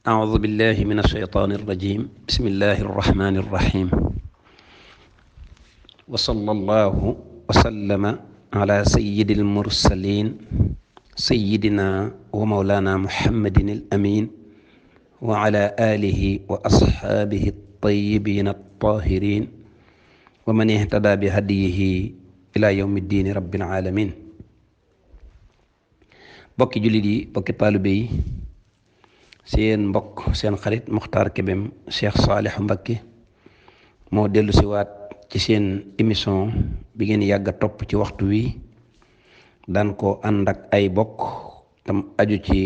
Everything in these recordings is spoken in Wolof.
أعوذ بالله من الشيطان الرجيم بسم الله الرحمن الرحيم وصلى الله وسلم على سيد المرسلين سيدنا ومولانا محمد الأمين وعلى آله وأصحابه الطيبين الطاهرين ومن اهتدى بهديه إلى يوم الدين رب العالمين. bokki jullit yi, bokki taalibe yi, seen mbokk seen xarit Muxtaar Kébem Cheikh Saliou Mbacké moo dellu si waat ci seen émission bi ngeen yàgg a topp ci waxtu wi daan ko ànd ak ay bokk tam aju ci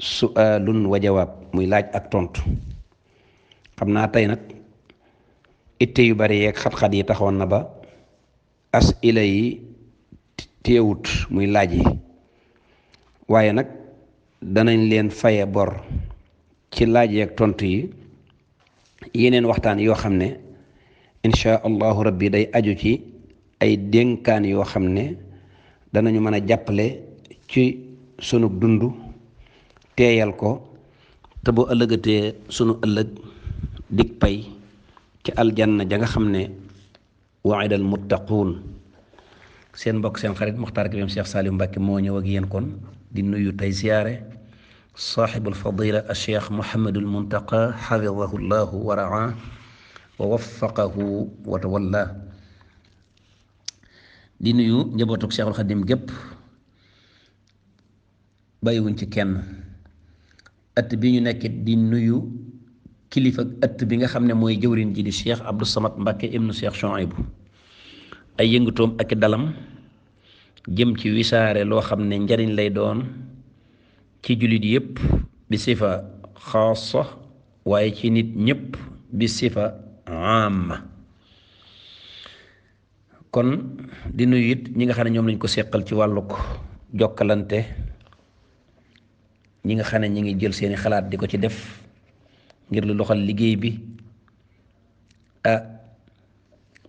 su'aalun wa jawaab muy laaj ak tontu. xam naa tey nag itte yu bari yeeg xat-xat yi taxoon na ba as'ila yi teewut muy laaj yi, waaye nag danañ leen faye bor ci laaj yeeg tontu yi yeneen waxtaan yoo xam ne insha allahu rabbi day aju ci ay dénkaan yoo xam ne danañu mën a jàppale ci sunu dund teeyal ko te bu ëllëgatee sunu ëllëg dig pay ci aljanna ja nga xam ne wa'idal muttaquun. seen mbokk seen xarit Muxtaar Kébem Cheikh Saliou Mbacké moo ñëw ak yéen kon di nuyu tey ziyaare saaxibul fadila al cheikh Muhammadul Muntaqa xafidahu llahu wa raa wa waffaqahu wa tawalla. di nuyu njabootuk Cheikhul Xadim gépp bàyyiwuñ ci kenn. ëtt bi ñu nekkit di nuyu kilifa ëtt bi nga xam ne mooy jëwriñ ji di Cheikh Abdou Samad Mbacké ibnu Cheikh Chouaïbou. ay yëngutoom ak dalam jëm ci wisaare loo xam ne njariñ lay doon ci jullit yépp bi sifa xaasa waaye ci nit ñépp bi sifa amma. kon di nuyu it ñi nga xam ne ñoom lañ ko seqal ci wàllug jokkalante, ñi nga xam ne ñi ngi jël seeni xalaat di ko ci def ngir lu doxal liggéey bi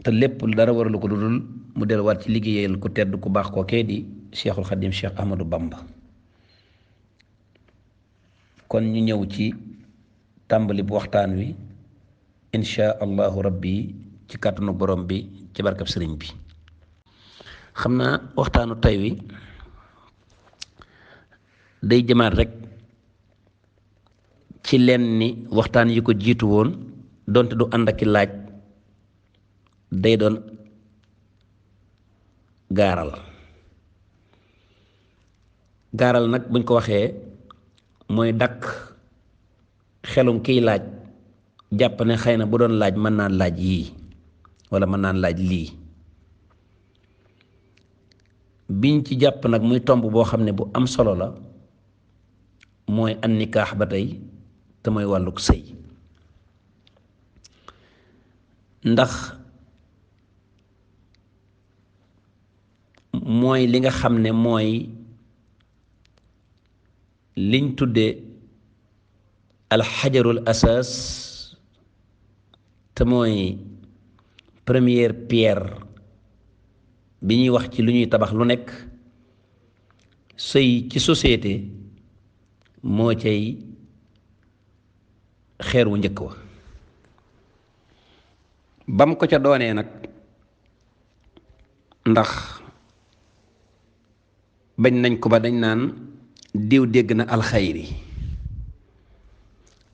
te lépp dara waralu ko dudul mu delluwaat ci liggéeyal ku tedd ku baax koo kee di Cheikhul Xadim Cheikh Ahmadou Bamba. kon ñu ñëw ci tàmbali bu waxtaan wi insha allahu rabbi ci kàttanu borom bi ci barkab sëriñ bi. xam naa waxtaanu tey wi day jëmaat rek ci leen ni waxtaan yi ko jiitu woon donte du ànd ak i laaj, day doon gaaral nag buñ ko waxee mooy dakk xelum kiy laaj jàpp ne xëy na bu doon laaj mën naan laaj yii wala mën naan laaj lii. biñ ci jàpp nag muy tomb boo xam ne bu am solo la mooy an nikaax ba tey te mooy wàlluk sëy. ndax mooy li nga xam ne mooy liñ tudde alxajarul asaas te mooy première pierre bi ñuy wax ci lu ñuy tabax lu nekk. sëy ci société moo cay xeer wu njëkk wa. bam ko ca doonee nag ndax bañ nañ ko ba dañ naan diw dégg na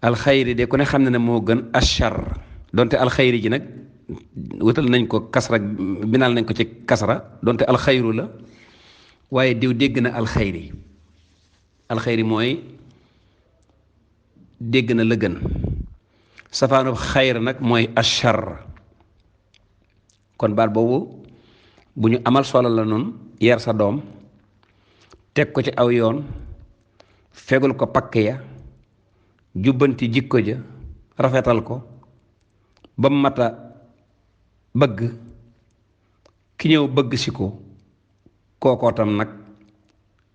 alxayri de ku ne xam ne moo gën achar, donte alxayri ji nag wutal nañ ko kasra, binaal nañ ko ci kasra donte alxayru la, waaye diw dégg na alxayri mooy dégg na la gën. safaanu xayr nag mooy achar. kon baat boobu bu ñu amal solo la noonu yar sa doom teg ko ci aw yoon, fegul ko pakk ya, jubbanti jikko ja, rafetal ko ba mata bëgg ki ñëw bëgg si ko. kookoo tam nag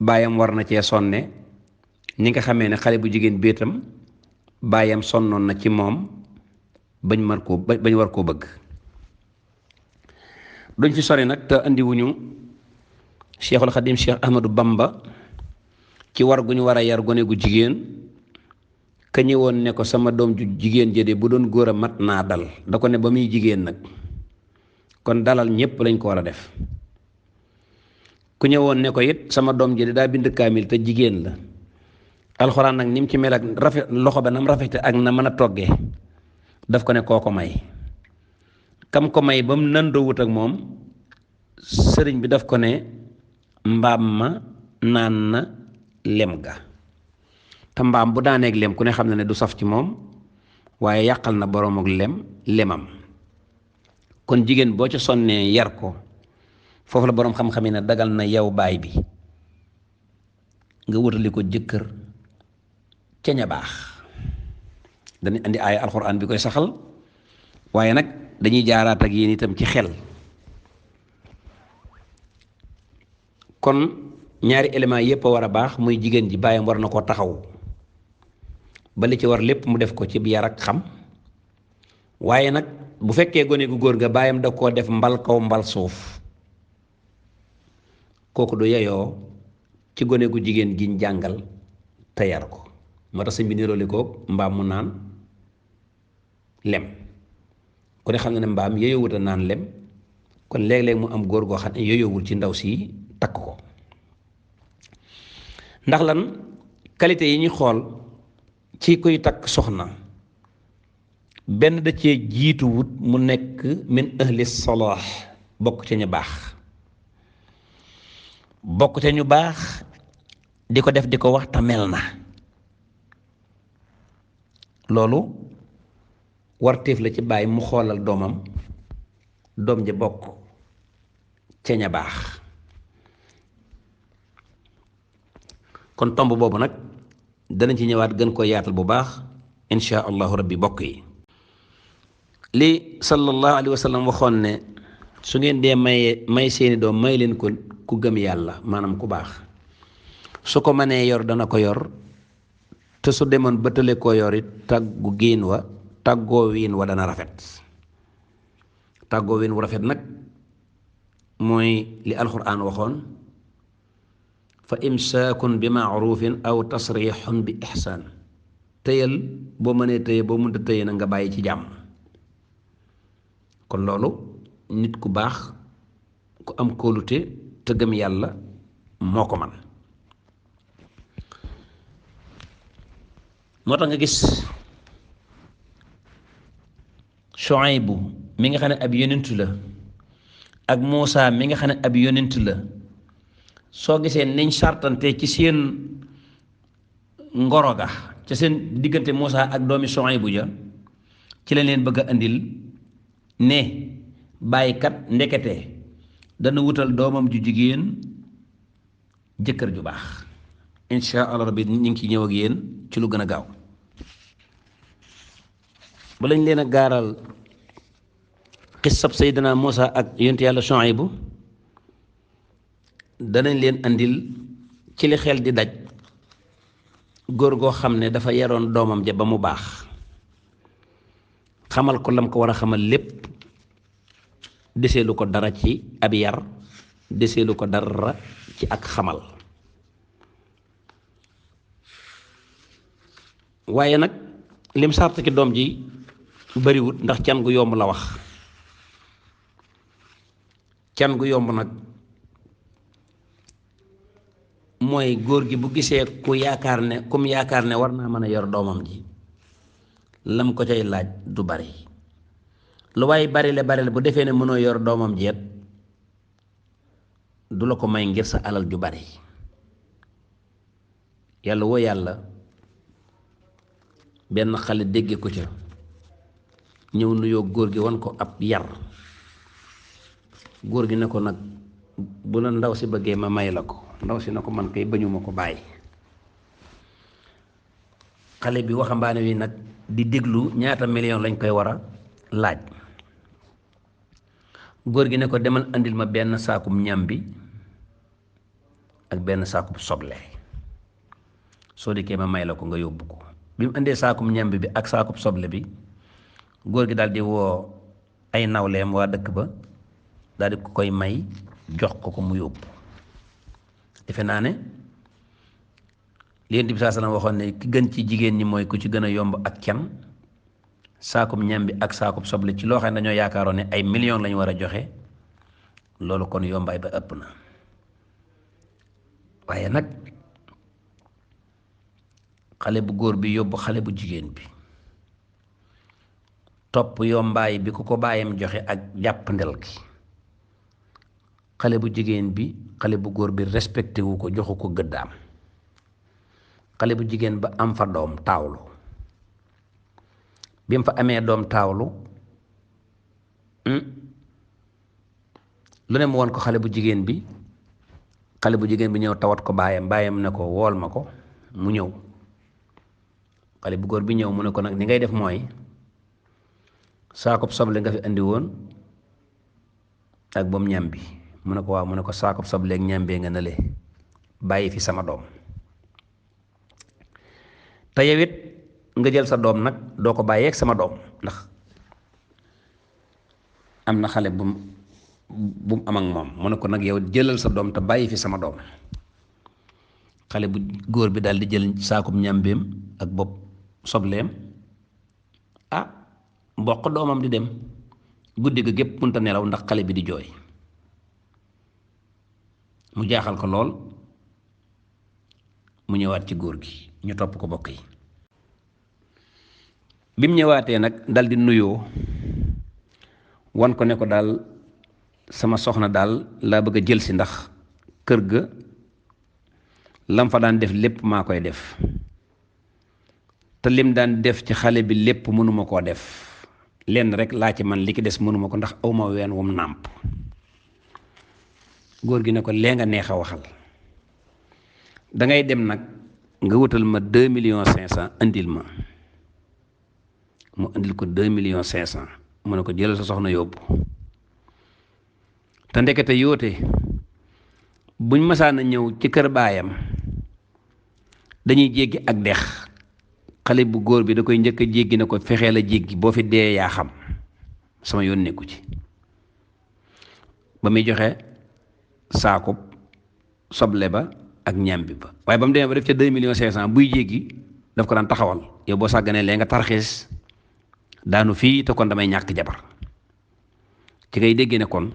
baayam war na cee sonne ñi nga xamee ne xale bu jigéen bi itam baayam sonnoon na ci moom bañ war koo bëgg. duñ fi sori nag te andiwuñu Cheikhul Xadim Cheikh Ahmadou Bamba ci war gu ñu war a yar gone gu jigéen ka ñëwoon ne ko sama doom ju jigéen jëde bu doon góor a mat naa dal da ko ne ba muy jigéen nag kon dalal ñépp lañ ko war a def. ku ñëwoon ne ko it sama doom jëde daa bind kaamil te jigéen la alxuraan nag ni mu ci mel ak rafet loxo ba nam rafete ak na mën a toggee daf ko ne koo ko may kam ko may ba mu nandoo wut ak moom sëriñ bi daf ko ne mbaam ma naan na lem ga te mbaam bu daaneeg lem ku ne xam na ne du saf ci moom waaye yàqal na boroom ak lemam kon jigéen boo ca sonnee yar ko foofu la boroom xam-xam yi ne dagal na yow baay bi nga wutali ko jëkkër ca ña baax dañuy andi aaya alxuraan bi koy saxal waaye nag dañuy jaaraat ak yéen itam ci xel kon ñaari élément yépp a war a baax muy jigéen ji baayam war na koo taxaw ba li ci war lépp mu def ko ci yar ak xam waaye nag bu fekkee gone gu góor ga baayam da koo def mbal kaw mbal suuf kooku du yeyoo ci gone gu jigéen giñ jàngal te yar ko moo tax sëñ bi nirooli ko mbaam mu naan lem ku ne xam ne ne mbaam yeyoowut a naan lem kon léeg-léeg mu am góor goo xam ne yeyoowul ci ndaw si takk ko ndax lan qualité yi ñuy xool ci kuy takk soxna benn da cee jiituwut mu nekk min ahli salah bokk ca ñu baax bokk ca ñu baax di ko def di ko wax ta mel na loolu warteef la ci bàyyi mu xoolal doomam doom ja bokk ca ña baax kon tomb boobu nag danañ ci ñëwaat gën koo yaatal bu baax insha allahu rabbi bokk yi li sallallahu alayhi wa sallam waxoon ne su ngeen dee may seeni doom may leen ko ku gëm yàlla maanaam ku baax su ko mënee yor dana ko yor te su demoon ba tële koo yor it tàggoo wiin wa dana rafet tàggoo wiin wu rafet nag mooy li alxuraan waxoon fa imsaakun bi maarufin aw tasrixun bi ixsaan tëyal boo mënee tëye boo mënta tëye na nga bàyyi ci jàmm kon loolu nit ku baax ku am kóolute te gëm yàlla moo ko man moo tax nga gis Shuaybu mi nga xam ne ab yonentu la ak Muusa mi nga xam ne ab yonentu la soo gisee niñ sartante ci seen ngoro ga ca seen diggante Muusa ak doomi Shuaybu ja ci lañ leen bëgg a andil ne bàyyikat ndekete dana wutal doomam ju jigéen jëkkër ju baax insha allah rabbi ñu ngi ci ñëw ak yéen ci lu gën a gaaw ba lañ leen a gaaral xissab Seydina Muusa ak yonent yàlla Shuaybu danañ leen andil ci li xel di daj góor goo xam ne dafa yaroon doomam ja ba mu baax xamal ko lam ko war a xamal lépp deseelu ko dara ci ab yar deseelu ko dara ci ak xamal waaye nag lim sart ki doom ji bariwut ndax can gu yomb la wax can gu yomb nag mooy góor gi bu gisee kum yaakaar ne war naa mën a yor doomam ji lam ko cay laaj du bari lu waaye bari le bu defee ne mënoo yor doomam jeet du la ko may ngir sa alal ju bari yàlla woo yàlla benn xale dégge ko ca ñëw nuyoo góor gi wan ko ab yar góor gi ne ko nag bu la ndaw si bëggee ma may la ko ndaw si na ko man kay bañuma ko bàyyi xale bi waxambaane wi nag di déglu ñaata million lañ koy war a laaj góor gi ne ko demal andil ma benn saakum ñam bi ak benn saakum soble soo dikkee ma may la ko nga yóbbu ko bi mu indee saakum ñam bi ak saakum soble bi góor gi daal di woo ay nawleem waa dëkk ba daal di ko koy may jox ko mu yóbbu defe naa ne li Yonent bi saa sallam waxoon ne ki gën ci jigéen ñi mooy ku ci gën a yomb ak can saakub ñam bi ak saakub soble ci loo xam ne dañoo yaakaaroon ne ay millions lañu war a joxe loolu kon yombaay ba ëpp na waaye nag xale bu góor bi yóbbu xale bu jigéen bi topp yombaay bi ku ko bàyyam joxe ak jàppandel gi xale bu jigéen bi xale bu góor bi respecté wu ko joxu ko gëddaam xale bu jigéen ba am fa doom taawlu bi mu fa amee doom taawlu lu ne mu woon ko xale bu jigéen bi ñëw tawat ko baayam ne ko wool ma ko mu ñëw xale bu góor bi ñëw mu ne ko nag ni ngay def mooy saakoob soble nga fi andi woon ak boobu ñam bi mu ne ko waaw mu ne ko saakoob soble ak ñam bee nga nële bàyyi fi sama doom te yow it nga jël sa doom nag doo ko bàyyeeg sama doom ndax am na xale bu mu am ak moom mu ne ko nag yow jëlal sa doom te bàyyi fi sama doom xale bu góor bi daal di jël saakub ñambeem ak bopp sobleem mboq doomam di dem guddi ga gépp munta nelaw ndax xale bi di jooy mu jaaxal ko lool mu ñëwaat ci góor gi ñu topp ko bokk yi bi mu ñëwaatee nag dal di nuyoo wan ko ne ko daal sama soxna daal laa bëgg a jël si ndax kër ga lam fa daan def lépp maa koy def te lim daan def ci xale bi lépp mënuma koo def lenn rek laa ci man li ki des mënuma ko ndax awma ween wum nàmp góor gi ne ko lee nga neex a waxal dangay dem nag nga wutal ma 2,500,000 andil ma mu andil ko 2,500,000 mu ne ko jëlal sa soxna yóbbu te ndekete yóote buñ masaan a ñëw ci kër baayam dañuy jéggi ak dex xale bu góor bi da koy njëkk a jéggi ne ko fexeel a jéggi boo fi dee yaa xam sama yoon nekku ci ba muy joxe saakub soble ba ak ñambi ba waaye ba mu demee ba def ca 2,500,000 buy jéggi daf ko daan taxawal yow boo sàgganee lee nga tarxiis daanu fii te kon damay ñàkk jabar ci ngay dégg ne kon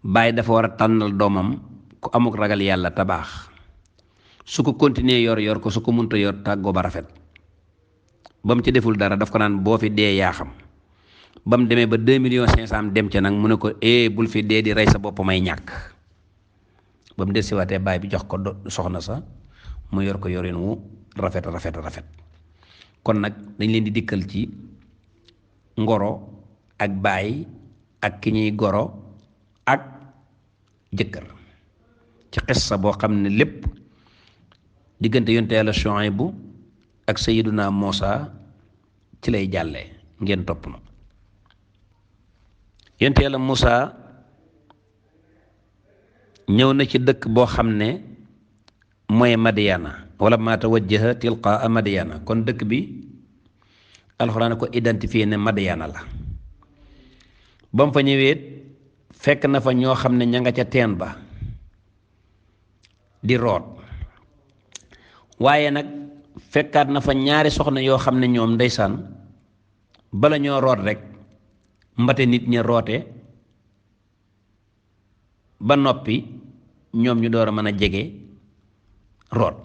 baay dafa war a tànnal doomam ku amuk ragal yàlla te baax su ko continuer yor ko su ko munta yor tàggoo ba rafet ba mu ci deful dara daf ko naan boo fi dee yaa xam ba mu demee ba 2,500,000 dem ca nag mu ne ko bul fi dee di rey sa bopp may ñàkk ba mu desiwaatee baay bi jox ko soxna sa mu yor ko yorin wu rafet kon nag dañ leen di dikkal ci ngoro ak baay ak ki ñuy goro ak jëkkër ci xissa boo xam ne lépp diggante yonte yàlla Shuaybu ak Sayyiduna Muusa ci lay jàllee ngeen topp na yonte yàlla Muusa ñëw na ci dëkk boo xam ne mooy Madiana wala ma tawajjaha tilqaa Madiana kon dëkk bi alxuraan ko identifié ne Madiana la ba mu fa ñëwee fekk na fa ñoo xam ne ña nga ca teen ba di root waaye nag fekkaat na fa ñaari soxna yoo xam ne ñoom ndeysaan bala ñoo root rek mbate nit ña roote ba noppi ñoom ñu door a mën a jege root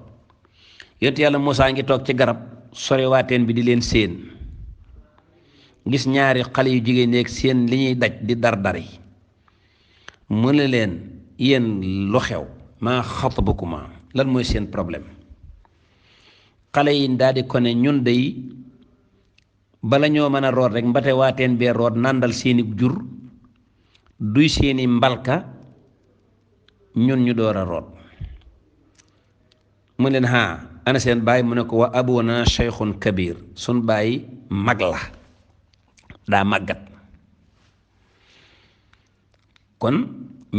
yonent yàlla Muusaa ngi toog ci garab sore waateen bi di leen séen gis ñaari xale yu jigéen nekk seen li ñuy daj di dar yi mu ne leen yéen lu xew maa xatabukuma lan mooy seen problème xale yi daal di ko ne ñun day bala ñoo mën a root rek mbate waateen bee root nàndal seeni jur duy seeni mbalka ñun ñu door a root mu leen ana seen baay mu ne ko wa abuna shaykhun kabir sun baay mag la daa màggat kon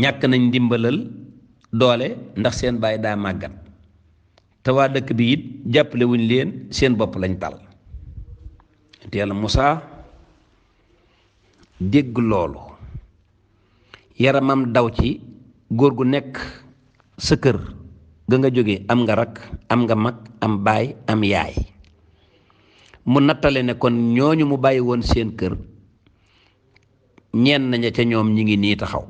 ñàkk nañ ndimbalal doole ndax seen baay daa màggat te waa dëkk bi it jàppale wuñ leen seen bopp lañ tal te yàlla Muusaa dégg loolu yaramam daw ci góor gu nekk sa kër ga nga jóge am nga rak, am nga mag, am baay, am yaay. mu nattale ne kon ñooñu mu bàyyi woon seen kër ñenn ña ca ñoom ñi ngi nii taxaw.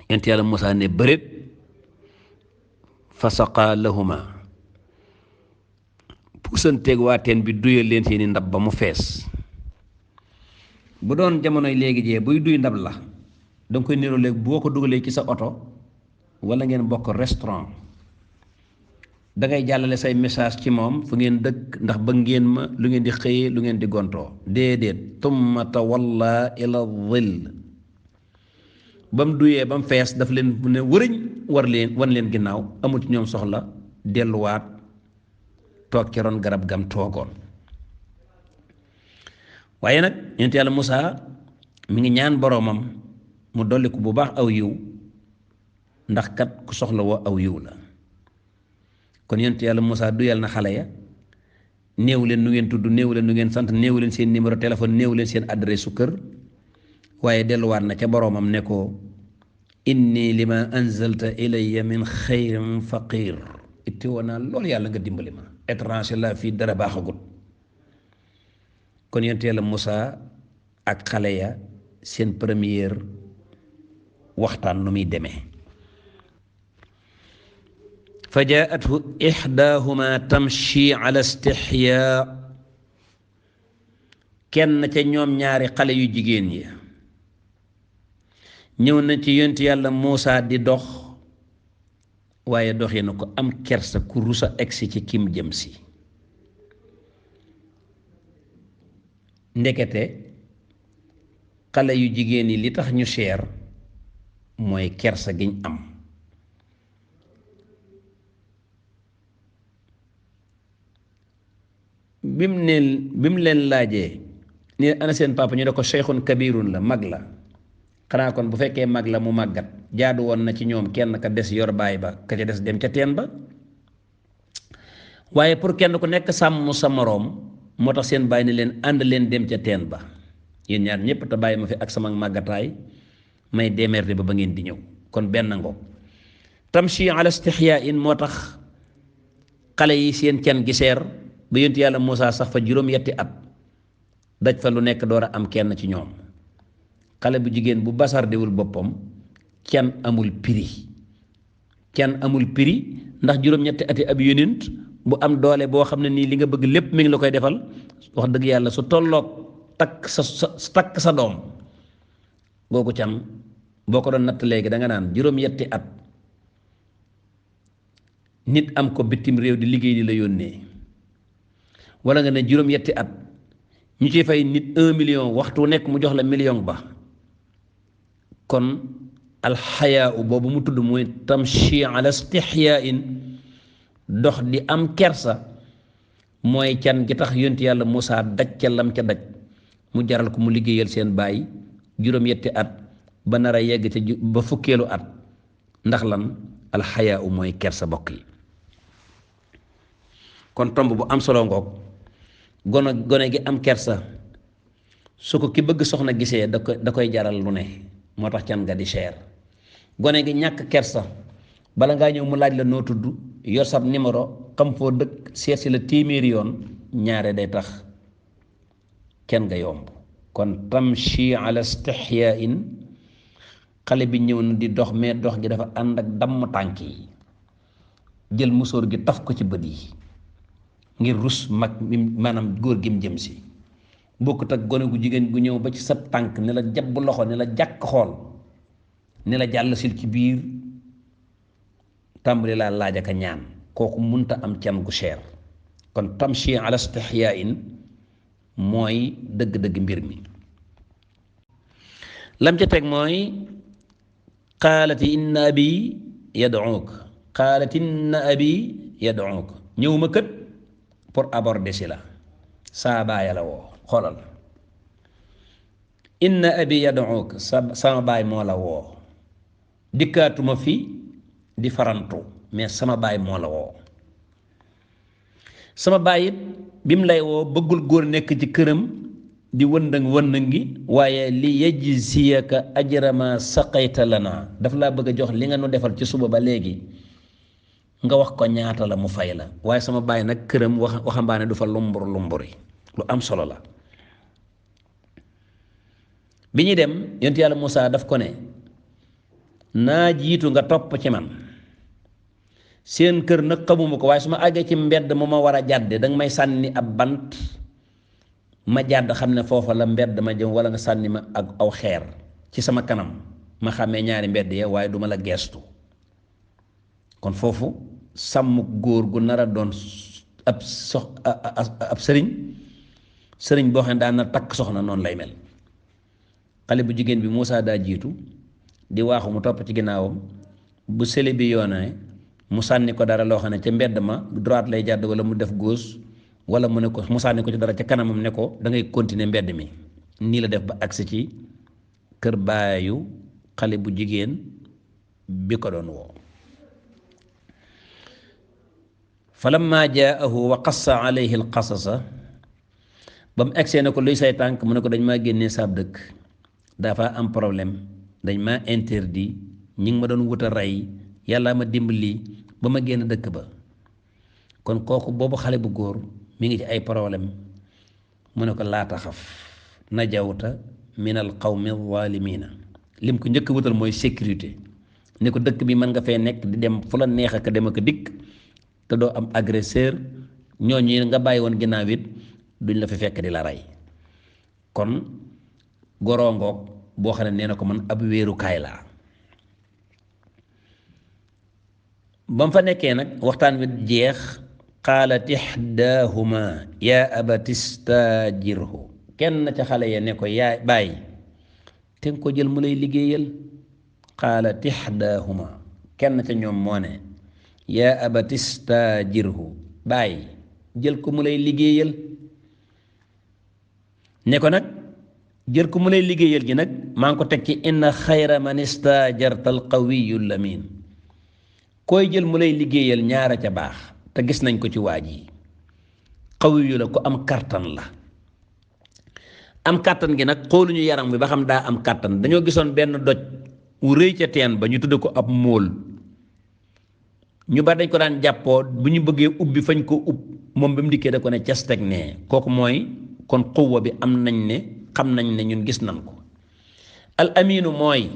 yonent yàlla Musaa ne bëreet fa saqaa lahuma puusanteeg waa teen bi duyal leen seeni ndab ba mu fees. bu doon jamonoy léegi jee buy duy ndab la danga koy niroo léegi boo ko dugalee ci sa oto wala ngeen bokk restaurant dangay jàllale say message ci moom fu ngeen dëkk ndax ba ngeen ma lu ngeen di xëyee lu ngeen di gontoo. déedéet tumma tawalla ila dhill ba mu duyee ba mu fees daf leen ne wëriñ wan leen ginnaaw amul ci ñoom soxla delluwaat toog ci ron garab gam toogoon. waaye nag yonent yàlla Musaa mi ngi ñaan boroomam mu dolli ko bu baax aw yiw ndax kat ku soxla woo aw yiw la. kon yonent yàlla Musaa duyal na xale ya néew leen nu ngeen tudd, néew leen nu ngeen sant, néew leen seen numéro téléphone, néew leen seen adresse su kër, waaye delluwaat na ca boroomam ne ko inni lima anzalta ilayya min xayrin faqir. itti woon naa loolu yàlla nga dimbali ma, étranger la fii dara baaxagut. kon yonent yàlla Musaa ak xale ya seen première waxtaan nu muy demee. fa jaathu ixdaahuma tamshi ala istixyaa. kenn ca ñoom ñaari xale yu jigéen yi ñëw na ci yonent yàlla Muusaa di dox, waaye doxee na ko am kersa ku rusa egsi ci kim jëm si. ndekete xale yu jigéen yi li tax ñu cher mooy kersa giñ am. bi mu leen laajee ni ana seen papa ñu ne ko cheikhun kabirun la, mag la. xanaa kon bu fekkee mag la mu màggat jaadu woon na ci ñoom kenn ka des yor baay ba ka ca des dem ca teen ba. waaye pour kenn ku nekk sàmm sa moroom moo tax seen baay ni leen ànd leen dem ca teen ba yéen ñaar ñépp te bàyyi ma fi ak sama màggataay may démerde ba ngeen di ñëw. kon benn ngoog tamshi ala istihyaa'in moo tax xale yi seen can gi seer ba yonent yàlla Muusaa sax fa juróom-yetti at daj fa lu nekk door a am kenn ci ñoom. xale bu jigéen bu basardewul boppam can amul prix, can amul prix ndax juróom-ñetti ati ab yonent bu am doole boo xam ne nii li nga bëgg lépp mi ngi la koy defal. wax dëgg yàlla su tolloog takk sa doom boo ko can boo ko doon natt léegi da nga naan juróom-yetti at nit am ko bitim réew di liggéey di la yónnee, wala nga ne juróom-yetti at ñu ci fay nit 1 million waxtu nekk mu jox la million ba. kon alxayaa boobu mu tudd mooy tamshi ala istixyaain, dox di am kersa, mooy can gi tax yonent yàlla Muusaa daj ca lam ca daj mu jaral ko mu liggéeyal seen baay juróom-yetti at ba nar a yegg ca ba fukkeelu at. ndax lan? alxayaa mooy kersa bokk yi. kon tomb bu am solo ngoog. gone gi am kersa su ko ki bëgg soxna gisee da koy jaral lu ne, moo tax can nga di cher. gone gi ñàkk kersa bala ngaa ñëw mu laaj la noo tudd, yor sab numéro, xam foo dëkk, seet si la téeméeri yoon, ñaare day tax kenn nga yomb. kon tamshi ala istihyaa'in, xale bi ñëw na di dox mais dox gi dafa ànd ak damm tànk yi, jël musóor gi taf ko ci bët yi ngir rus mag mi maanaam góor gi mu jëm si. bokkut ak gone gu jigéen gu ñëw ba ci sa tànk ne la jabb loxo ne la jàkk xool ne la jàll sil ci biir tàmbali laa laaj ak a ñaan. kooku munta am can gu cher. kon tamshi ala istihyaa'in mooy dëgg-dëgg mbir mi. lam ca teg mooy qaalati inna abi yad'uuk, qaalati inna abi yad'uuk. ñëw ma kët pour aborder si la, saa baay la woo. xoolal, inna abi yad'uuk, sama baay moo la woo. dikkaatuma fi di farantu mais sama baay moo la woo. sama baay it bi mu lay woo bëggul góor nekk ci këram di wëndëng-wëndëngi, waaye li yajziyaka ajra ma saqayta lana, daf laa bëgg a jox li nga nu defal ci suba ba léegi nga wax ko ñaata la mu fay la. waaye sama baay nag këram waxambaane du fa lumbur lumburi lu am solo la. bi ñuy dem yonent yàlla Moussa daf ko ne naa jiitu nga topp ci man seen kër nag xamuma ko waaye su ma àggee ci mbedd mu ma war a jàdde danga may sànni ab bant ma jàdd xam ne foofa la mbedd ma jëm, wala nga sànni ma ak aw xeer ci sama kanam ma xàmmee ñaari mbedd ya waaye duma la geestu. kon foofu sàmm góor gu nar a doon ab sëriñ boo xam ne daan na takk soxna noonu lay mel. xale bu jigéen bi Moussa daa jiitu di waaxu mu topp ci ginnaawam, bu sële bi yoonee mu sànni ko dara loo xam ne ca mbedd ma droite lay jàdd wala mu def gauche, wala mu ne ko mu sànni ko ci dara ca kanamam ne ko da ngay continuer mbedd mi. nii la def ba agsi ci kër baayu xale bu jigéen bi ko doon woo. falamma jaahu wa qassa alayhi alqasasa, ba mu egsee ne ko luy say tànk mu ne ko dañ maa génnee saab dëkk, dafa am problème, dañ maa interdit, ñi ngi ma doon wut a rey, yàlla ma dimbali ba ma génn dëkk ba. kon kooku boobu xale bu góor mi ngi ci ay problème. mu ne ko laa taxaf najawta min al qawmi zalimina. lim ko njëkk wutal mooy sécurité, ne ko dëkk bi mën nga fee nekk di dem fu la neex ak dem ak dikk te doo am agresseur, ñooñu nga bàyyi woon ginnaaw it duñ la fi fekk di la rey. kon gorongoog boo xam ne nee na ko man ab wéerukaay laa. ba mu fa nekkee nag waxtaan wi jeex, qaalat ihdaahuma yaa abati staajirhu. kenn ca xale ya ne ko yaa bàyyi te nga ko jël mu lay liggéeyal. qaalat ihdaahuma, kenn ca ñoom moo ne yaa abati staajirhu, bàyyi jël ko mu lay liggéeyal. ne ko nag jël ko mu lay liggéeyal gi nag maa ngi ko teg ci inna xayra man istaajarta al qawiyu lamin. koy jël mu lay liggéeyal ñaara ca baax te gis nañ ko ci waaj yi. qawiyu la ko am kàttan la. am kàttan gi nag xooluñu yaram bi ba xam daa am kàttan, dañoo gisoon benn doj wu rëy ca teen ba ñu tudde ko ab móol. ñu bari dañ ko daan jàppoo bu ñu bëggee ubbi fañ ko ub, moom bi mu dikkee da ko ne cas teg nee. kooku mooy kon xuwa bi am nañ ne xam nañ ne ñun gis nañ ko. al aminu mooy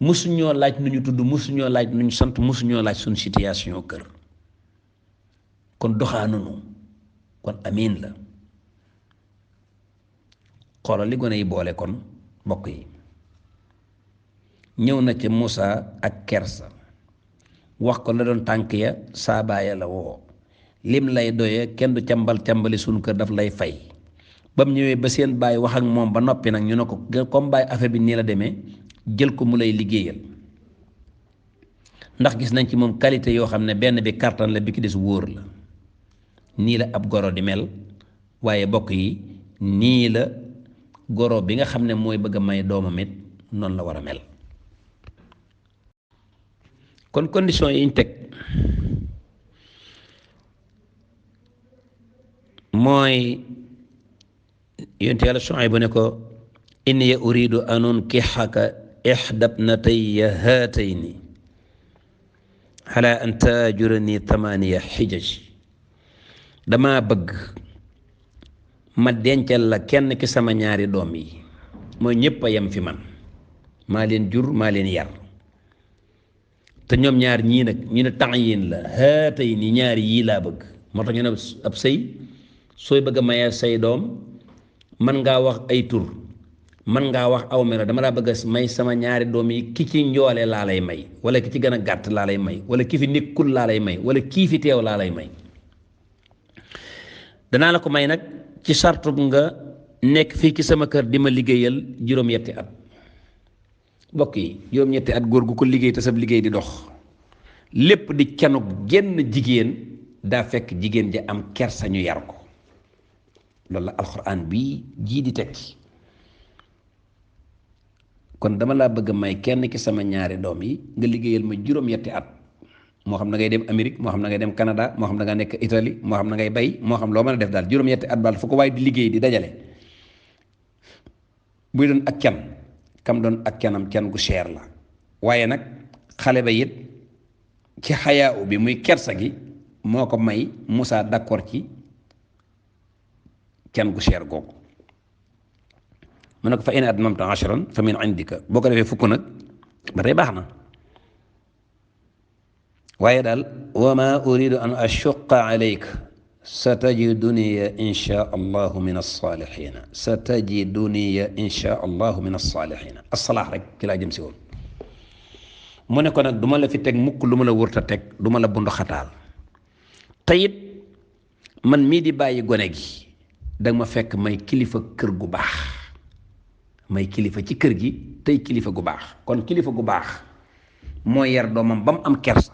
musuñoo laaj nu ñu tudd, musuñoo laaj nu ñu sant, musuñoo laaj suñ situation kër. kon doxaanunu, kon amin la. xoolal li gone yi boole kon mbokk yi. ñëw na ci Moussa ak kersa, wax ko la doon tànk ya saabaaya la woo, lim lay doye kenn du cambali suñu kër daf lay fay. ba mu ñëwee ba seen baay wax ak moom ba noppi nag ñu ne ko comme baay affaire bi nii la demee, jël ko mu lay liggéeyal. ndax gis nañ ci moom qualité yoo xam ne benn bi kartan la, bi ki des wóor la. nii la ab goro di mel, waaye bokk yi nii la goro bi nga xam ne mooy bëgg a may doomam it noonu la war a mel. kon condition yi ñu teg mooy yonent yàlla Shuayb bu ne ko inni uridu an unkihaka ihda ibnatayya haatayni ala an taajurani thamaniya hijaj. dama bëgg ma dencal la kenn ki sama ñaari doom yi, mooy ñépp a yem fi man, maa leen jur maa leen yar. te ñoom ñaar ñii nag ñu ne ta'yin la, haatayni ñaari yii laa bëgg. moo tax ñu ne ab sëy sooy bëgg a maye say doom man ngaa wax ay tur, man ngaa wax aw melo. dama laa bëgg a may sama ñaari doom yi, ki ci njoole laa lay may, wala ki ci gën a gàtt laa lay may, wala ki fi nekkul laa lay may, wala kii fi teew laa lay may. danaa la ko may nag ci sartu nga nekk fii ci sama kër di ma liggéeyal juróom-ñetti at. mbokk yi juróom-ñetti at góor gu ko liggéey te sab liggéey di dox lépp di canuk genn jigéen, daa fekk jigéen ja am kersa ñu yar ko. loolu la alxuraan bii jii di tekki. kon dama laa bëgg may kenn ki sama ñaari doom yi nga liggéeyal ma juróom-ñetti at. moo xam na ngay dem Amérique, moo xam na ngay dem Canada, moo xam na nga nekk Italie, moo xam na ngay bay, moo xam loo mën a def daal juróom-ñetti at daal fu ko waaye di liggéey di dajale. buy doon ak can kam doon ak canam can gu cher la. waaye nag xale ba it ci xayaa bi muy kersa gi moo ko may Moussa d'accord ci can gu cher googu mu ne ko fa in atmamta ashran fa min indika boo ko defee fukk nag ba tey baax na waaye daal wa ma uridu an ashuqa alayka satajiduni insha allahu min alsalihina satajiduni insha allahu min alsalihina assalaax rek ci laa jëm si woon mu ne ko nag du ma la fi teg mukk lu ma la wërta teg du ma la bundu xataal te it man mii di bàyyi gone gi danga ma fekk may kilifa kër gu baax may kilifa ci kër gi tey kilifa gu baax kon kilifa gu baax moo yar doomam ba mu am kersa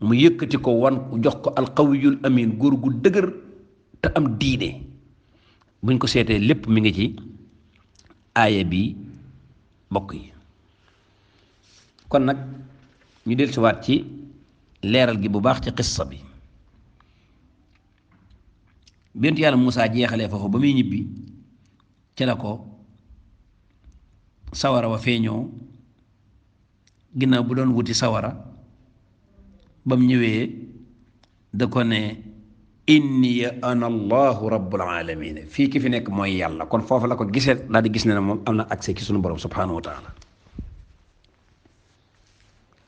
mu yëkkati ko wan jox ko alqawiyul amin góor gu dëgër te am diine buñ ko seetee lépp mi ngi ci aaya bi bokk yi kon nag ñu dellusiwaat ci leeral gi bu baax ci xissa bi bintu yàlla Moussa jeexalee foofu ba muy ñibbi ci la ko sawara wa feeñoo ginnaaw bu doon wuti sawara ba mu ñëwee da ko ne inni ana allahu rabbul alamin fii ki fi nekk mooy yàlla kon foofu la ko gisee daal di gis ne moom am na accès ci sunu borom subhanahu wa taala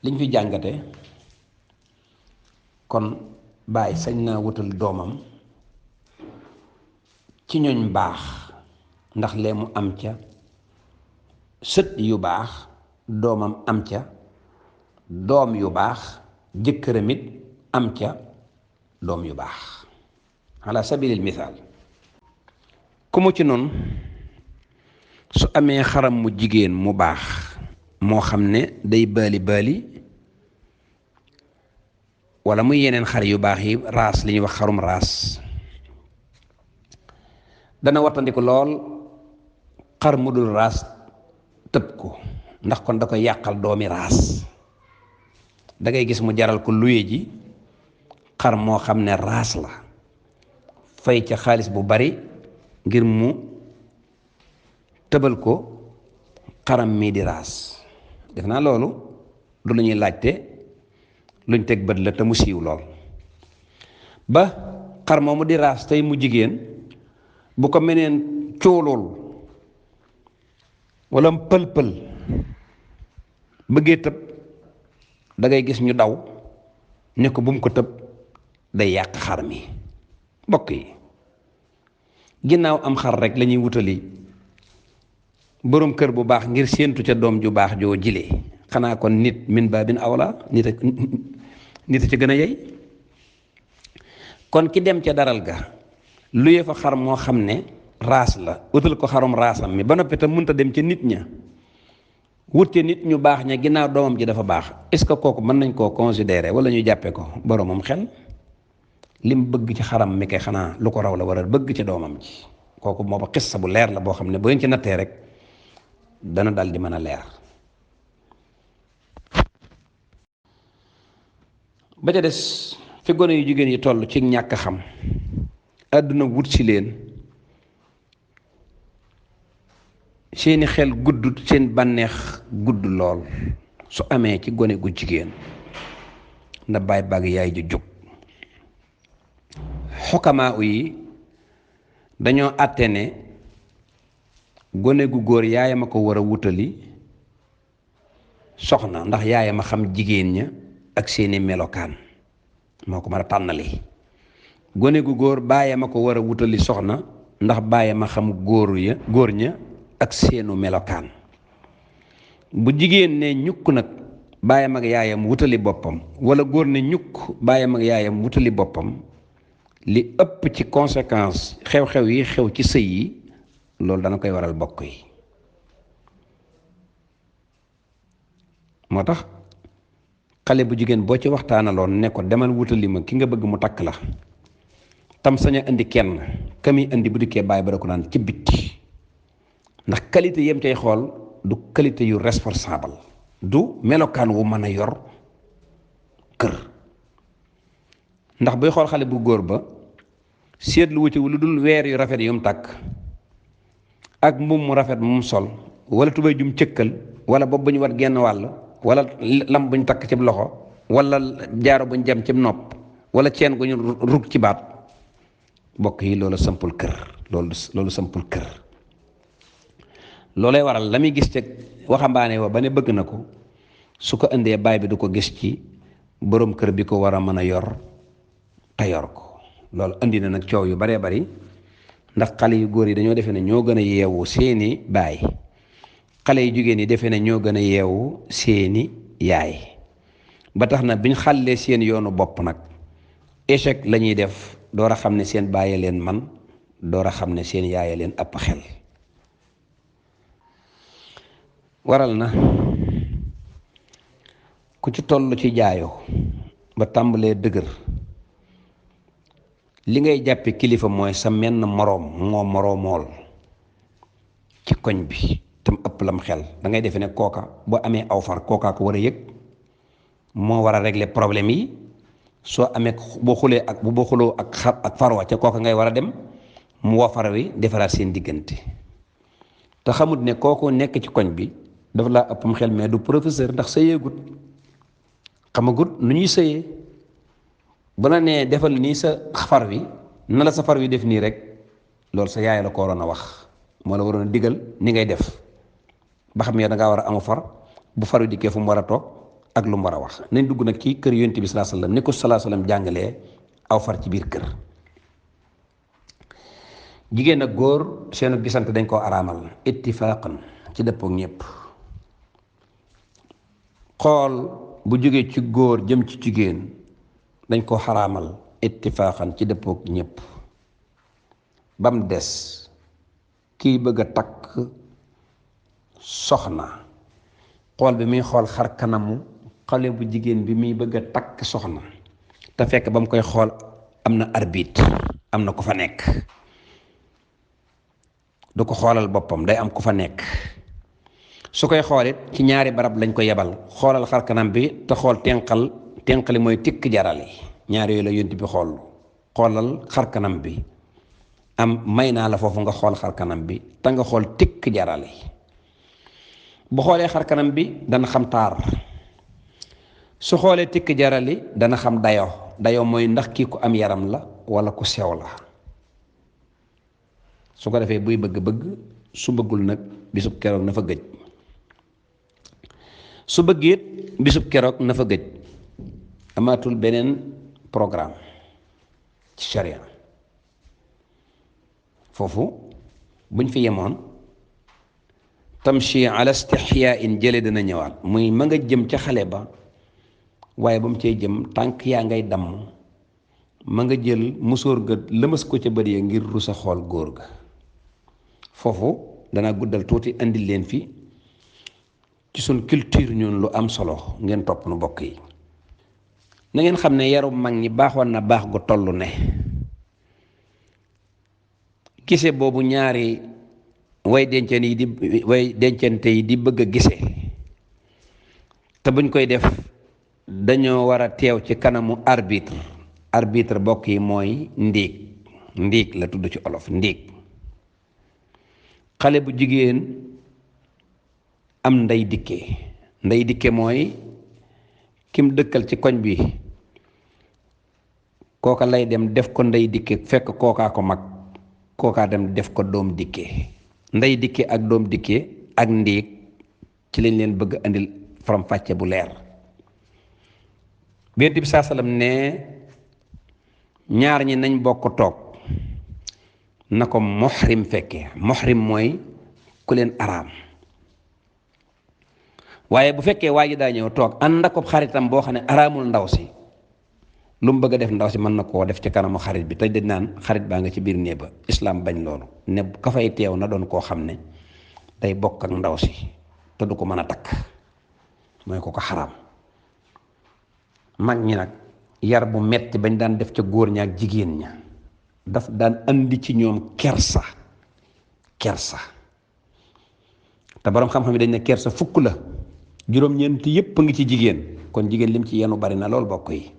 liñ fi jàngate kon baay sañ naa wutal doomam ci ñooñ baax ndax lee mu am ca sët yu baax doomam am ca doom yu baax jëkkëram it am ca doom yu baax ala sabilil misaal ku mu ci noonu su amee xaram mu jigéen mu baax moo xam ne day baali baali wala muy yeneen xar yu baax yi raas li ñuy wax xarum raas dana wattandiku lool xar mu dul raas tëb ko ndax kon da koy yàqal doomi raas da ngay gis mu jaral ko luye ji xar moo xam ne raas la fay ca xaalis bu bari ngir mu tëbal ko xaram mii di raas def naa loolu du lu ñuy laajte luñ teg bët la te mu siiw lool ba xar moomu di raas tey mu jigéen bu ko meneen coolool wala pël-pël bëggee tëb da ngay gis ñu daw ne ko bu mu ko tëb day yàq xar mi mbokk yi ginnaaw am xar rek lañuy wutali boroom kër bu baax ngir séentu ca doom ju baax joo jilee xanaa kon nit min baabin awla nit a ca gën a yey kon ki dem ca daral ga luye fa xar moo xam ne raas la utal ko xarum raasam mi ba noppi tam mënta dem ca nit ña wute nit ñu baax ña ginnaaw doomam ji dafa baax est-ce que kooku mën nañ koo considérer wala ñu jàppee ko boromam xel lim bëgg ci xaram mi kay xanaa lu ko raw la war a bëgg ci doomam ji kooku moo ba xissa bu leer la boo xam ne boo leen ci nattee rek dana dal di mën a leer ba ca des fi gone yu jigéen yi toll ci ñàkk xam àdduna wut si leen seeni xel gudd seen bànneex gudd lool su amee ci gone gu jigéen na baay bàgg yaay ju jóg xokamaa yi dañoo àtte ne gone gu góor yaayam a ko war a wutali soxna ndax yaayam a xam jigéen ña ak seeni melokaan moo ko mën a tànnali gone gu góor baayam a ko war a wutali soxna ndax baayam a xam góor ña ak seenu melokaan bu jigéen ne ñukk nag baayam ak yaayam wutali boppam wala góor ne ñukk baayam ak yaayam wutali boppam li ëpp ci conséquence xew-xew yi xew ci sëy yi loolu dana koy waral bokk yi moo tax xale bu jigéen boo ci waxtaanaloon ne ko demal wutali ma ki nga bëgg mu takk la tam sañ a indi kenn ka muy indi bu dikkee baay ba da ko naan ci bitti ndax qualité yem cay xool du qualité yu responsable du melokaan wu mën a yor kër ndax buy xool xale bu góor ba seetlu wu ci lu dul weer yu rafet yu mu takk ak mbubb mu rafet mu sol wala tubéy jum cëkkal wala bopp bu ñu wat genn wàll wala lam bu ñu takk ci loxo wala jaaro buñ jam ci nopp wala ceen gu ñu rug ci baat bokk yi loolu sampul kër loolu sampul kër. loolay waral la muy gis ca waxambaane wa ba ne bëgg na ko su ko indee baay bi du ko gis ci boroom kër bi ko war a mën a yor te yor ko. loolu indi na nag coow yu baree bari ndax xale yu góor yi dañoo defee ne ñoo gën a yeewu seeni baay, xale yu jigéen yi defee ne ñoo gën a yeewu seeni yaay, ba tax na biñ xàllee seen yoonu bopp nag échec la ñuy def door a xam ne seen bàyyi leen man, door a xam ne seen yaay leen ëpp xel. waral na ku ci toll ci jaayoo ba tàmbalee dëgër li ngay jàppe kilifa mooy sa menn moroom moo moroomool ci koñ bi tam ëpp lam xel. da ngay defe ne kooka boo amee aw far kookaa ko war a yëg, moo war a régler problème yi. soo amee boo xuloo ak farwa ca kooka ngay war a dem mu woo far wi defaraat seen diggante. te xamut ne kooku nekk ci koñ bi dafa laa ëppam xel mais du professeur, ndax sëyeegut, xamagut nu ñuy sëyee. bu la nee defal nii sa far wi na la sa far wi def nii rek loolu sa yaay la ko waroon a wax, moo la waroon a digal ni ngay def ba xam yow da ngaa war a amu far bu far wi dikkee fu mu war a toog ak lu mu war a wax. nañ dugg nag ci kër yonent bi sallallahu alayhi wasallam ni ko sallallahu alayhi wasallam jàngalee aw far ci biir kër. jigéen ak góor seenu gisante dañ koo araamal ittifaaqan ci dëppook ñëpp. xool bu jógee ci góor jëm ci jigéen dañ koo xaraamal ittifaaqan ci dëppook ñëpp, bam des kii bëgg a takk soxna. xool bi muy xool xar kanamu xale bu jigéen bi muy bëgg a takk soxna te fekk ba mu koy xool am na arbitre, am na ku fa nekk. du ko xoolal boppam, day am ku fa nekk. su koy xoolit ci ñaari barab lañ ko yebal, xoolal xar kanam bi te xool tenqali mooy tikk jarali. ñaari yooyu la yonent bi xoolal xar kanam bi, am may naa la foofu nga xool xar kanam bi te nga xool tikk jarali. bu xoolee xar kanam bi dana xam taar, su xoolee tikk jarali dana xam dayo mooy ndax kii ku am yaram la wala ku sew la. su ko defee buy bëgg su bëggul nag bisub keroog na fa gëj. su bëggee bisub keroog na fa gëj, amaatul beneen programme ci sharia. foofu buñ fi yemoon tamshi ala istihyaa in jële dana ñëwaat, muy ma nga jëm ca xale ba, waaye ba mu cay jëm tànk yaa ngay damm, ma nga jël musóor ga lëmas ko ca bët ya ngir rusa xool góor ga. foofu dana guddal tuuti indi leen fi ci suñ culture ñun lu am solo, ngeen topp nu bokk yi. na ngeen xam ne yaru mag ñi baaxoon na baax gu toll ne gise boobu ñaari way dencante yi di bëgg a gise, te buñ koy def dañoo war a teew ci kanamu arbitre bokk yi mooy ndiig la tudd ci olof, ndiig. xale bu jigéen am ndey dikke mooy kim dëkkal ci koñ bi, kooka lay dem def ko ndey dikke, fekk kookaa ko mag, kookaa dem def ko doom dikke. ndey dikke ak doom dikke ak ndiig ci lañ leen bëgg andil faram fàcce bu leer. Yonent bi saa sallam ne ñaar ñi nañ bokk toog, na ko muhrim fekke. muhrim mooy ku leen araam. waaye bu fekkee waa ji daa ñëw toog ànd ak xaritam boo xam ne araamul ndaw si, lu mu bëgg a def ndaw si mën na koo def ci kanamu xarit bi te dañ naan xarit baa nga ci biir néeg ba. islaam bañ loolu, ne ka fay teew na doon koo xam ne day bokk ak ndaw si te du ko mën a takk, mooy ko xaraam. mag ñi nag yar bu metti bañ daan def ca góor ña ak jigéen ña daf daan andi ci ñoom kersa te borom xam-xam yi dañ ne kersa fukk la, juróom-ñeenti yépp a ngi ci jigéen. kon jigéen lim ci yenu bari na lool bokk yi.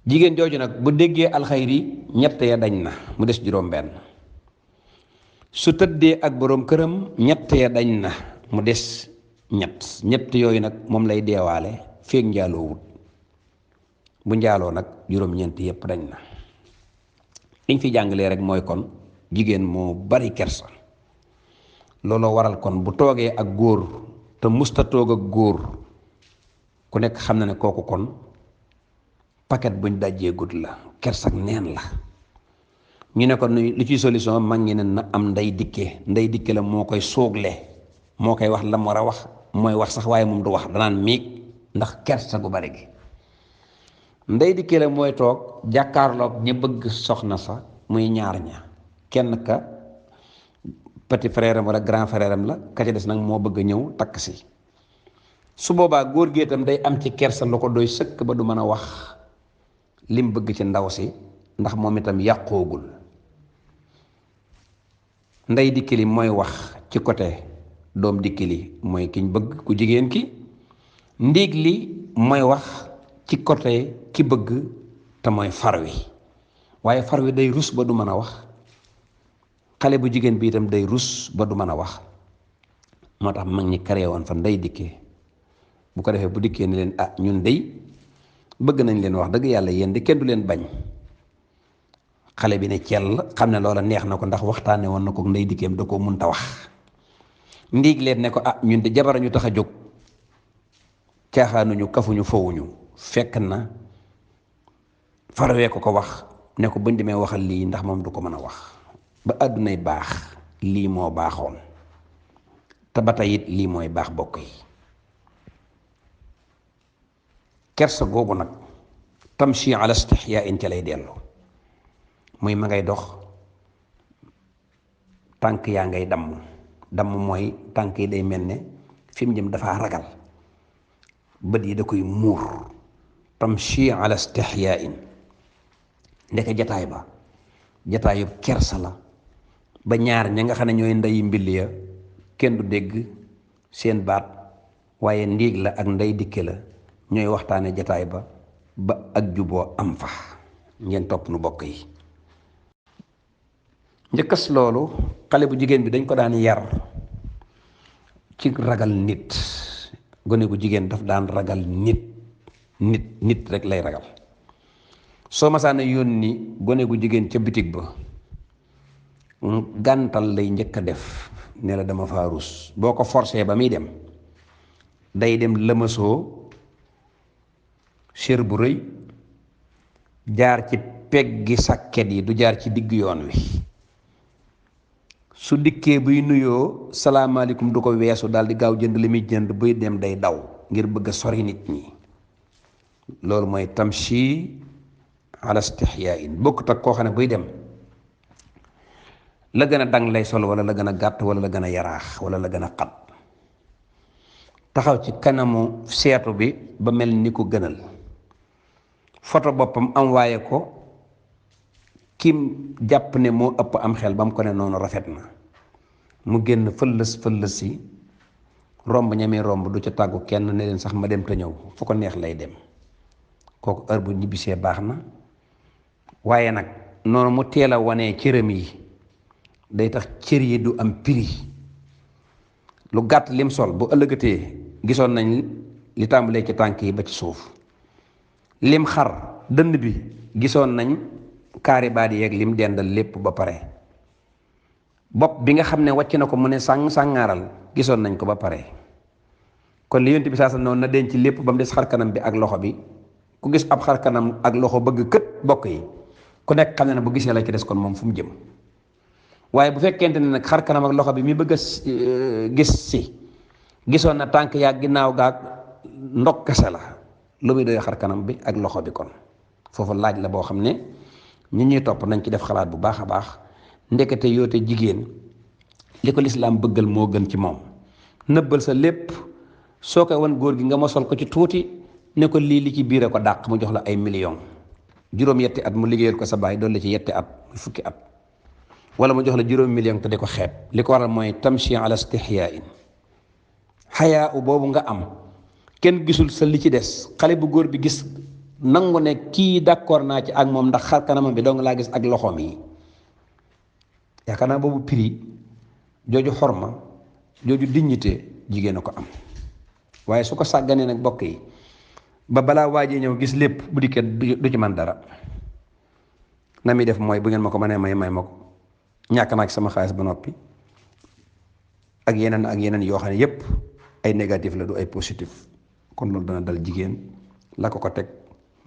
jigéen jooju nag bu déggee alxayri ñett ya dañ na, mu des juróom-benn. su tëddee ak boroom këram ñett ya dañ na, mu des ñett yooyu nag moom lay deewaale feeg njaaloo wut. bu njaaloo nag juróom-ñeent yépp dañ na. liñ fi jàngalee rek mooy kon jigéen moo bari kersa. looloo waral kon bu toogee ak góor te musta toog ak góor ku nekk xam na ne kooku kon paquet buñ dajjee gudd la, kersak neen la. ñu ne ko li ci solution mag ñi ne na am nday dikke la moo koy soogle, moo koy wax la mu war a wax, mooy wax sax waaye moom du wax, danaan miig ndax kersa gu bari gi. nday dikke la mooy toog jàkkaarloog ñi bëgg soxna sa muy ñaar ña, kenn ka petit frère am wala grand frère am la, ka ci des nag moo bëgg a ñëw takk si. su boobaa góor gi itam day am ci kersa lu ko doy sëkk ba du mën a wax lim bëgg ci ndaw si ndax moom itam yàqoogul. nday dikkili mooy wax ci côté doom dikkili mooy kiñ bëgg ku jigéen ki, ndiig li mooy wax ci côté ki bëgg te mooy far wi, waaye far wi day rus ba du mën a wax. xale bu jigéen bi itam day rus ba du mën a wax. moo tax mag ñi karee woon fa nday dikkee, bu ko defee bu dikkee ni leen ñun dey bëgg nañ leen wax dëgg yàlla yéen de kenn du leen bañ. xale bi ne cell xam ne loola neex na ko ndax waxtaane woon na ko nday dikkeem da koo munta wax. ndiig leen ne ko ñun de jabar ñu tax a jóg, caaxaanuñu kafuñu fowuñu. fekk na farwee ko wax ne ko buñ demee waxal lii ndax moom du ko mën a wax. ba àddunay baax lii moo baaxoon te ba tey it lii mooy baax bokk yi. kersa googu nag tamshi ala istihyaa in ca lay dellu, muy ma ngay dox tànk yaa ngay damm mooy tànk yi day mel ne fi mu jëm dafa ragal, bët yi da koy muur. tamshi ala istihyaa in ndeke jataay ba jataayub kersa la ba ñaar ña nga xam ne ñooy ndeyi mbill ya kenn du dégg seen baat, waaye ndiig la ak ndey dikke la ñooy waxtaane jataay ba ba ak juboo am fa. ngeen topp nu bokk yi. njëkkas loolu xale bu jigéen bi dañ ko daan yar ci ragal nit. gone gu jigéen daf daan ragal nit rek lay ragal. soo masaana yónni gone gu jigéen ca bitig ba gàntal lay njëkk a def ne la dama faa rus. boo ko forcé ba muy dem day dem lëmasoo sér bu rëy jaar ci peggi sàkket yi, du jaar ci digg yoon wi. su dikkee buy nuyoo salaamaaleykum du ko weesu, daal di gaaw jënd li muy jënd, buy dem day daw ngir bëgg a sori nit ñi. loolu mooy tamshi ala istihyaa bokkut ak koo xam ne buy dem la gën a dang lay sol, wala la gën a gàtt, wala la gën a yaraax, wala la gën a xat, taxaw ci kanamu seetu bi ba mel ni ko gënal, foto boppam am waaye ko kim jàpp ne moo ëpp am xel ba mu ko ne noonu rafet na, mu génn fëllës si romb ñamee romb, du ca tàggu kenn ne leen sax ma dem te ñëw, fu ko neex lay dem. kooku heure bu ñibbisee baax na. waaye nag noonu mu teel a wanee cëram yi day tax cër yi du am prix. lu gàtt lim sol bu ëllëgatee gisoon nañ li tàmbalee ci tànk yi ba ci suuf. lim xar dënn bi gisoon nañ kaari baat yeeg lim dendal lépp ba pare. bopp bi nga xam ne wàcc na ko mu ne sàngaaral gisoon nañ ko ba pare. kon li yonent bi saa sa noonu na denc lépp ba mu des xar kanam bi ak loxo bi. ku gis ab xar kanam ak loxo bëgg kët bokk yi ku nekk xam ne bu gisee la ci des kon moom fu mu jëm. waaye bu fekkente ne nag xar kanam ak loxo bi mi bëgg a gis si gisoon na tànk yaa ginnaaw gaag ndok kese la, lu muy doy xar kanam bi ak loxo bi. kon foofu laaj la boo xam ne ñi ñuy topp nañ ci def xalaat bu baax a baax. ndekete yoote jigéen li ko lislaam bëggal moo gën ci moom. nëbbal sa lépp, soo koy wan góor gi nga mosol ko ci tuuti ne ko lii li ci biir a ko dàq, mu jox la ay millions. juróom-yetti at mu liggéeyal ko sa baay doon la ci yetti at muy fukki at, wala mu jox la juróom million te di ko xeeb. li ko waral mooy tamshi ala istihyaa xayaa u boobu nga am kenn gisul sa li ci des. xale bu góor bi gis nangu ne kii d'accord naa ci ak moom ndax xar kanamam bi doo nga laa gis ak loxoom yi. yaakaar naa boobu prix jooju xorma jooju dignité jigéen a ko am. waaye su ko sàgganee nag bokk yi ba balaa waajee ñëw gis lépp bu dikkee du ci man dara. na muy def mooy bu ngeen ma ko mënee may ma ko ñàkk naa ci sama xaalis ba noppi ak yeneen yoo xam ne yépp ay négatif la du ay positif. kon loolu dana dal jigéen la ko teg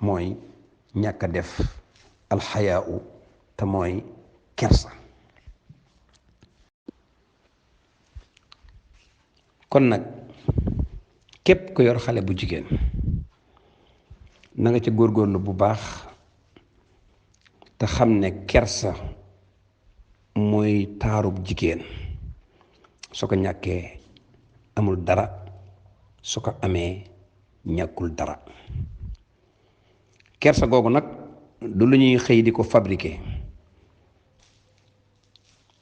mooy ñàkk a def alxayaau te mooy kersa. kon nag képp ku yor xale bu jigéen na nga ci góorgóorlu bu baax te xam ne kersa mooy taarub jigéen. su ko ñàkkee amul dara, su ko amee ñàkkul dara. kersa googu nag du lu ñuy xëy di ko fabriquer,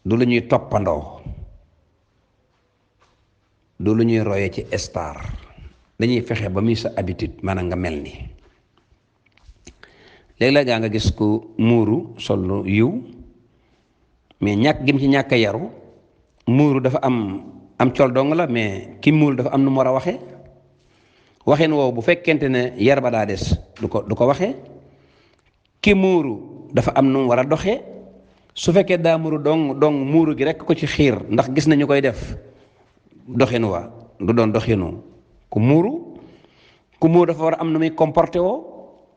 du lu ñuy toppandoo, du lu ñuy roye ci star. dañuy fexe ba muy sa habitude maanaam nga mel ni. léeg-léeg nga gis ku muuru sol lu yiw mais ñàkk gim ci ñàkk a yaru. muuru dafa am col dong la, mais ki muuru dafa am nu mu war a waxee. waxin woowu bu fekkente ne yar ba daa des du ko waxee. ki muuru dafa am nu mu war a doxee. su fekkee daa muuru dong muuru gi rekk ko ci xiir ndax gis nañu koy def doxin wa du doon doxinu ku muuru dafa war a am nu muy comporté woo.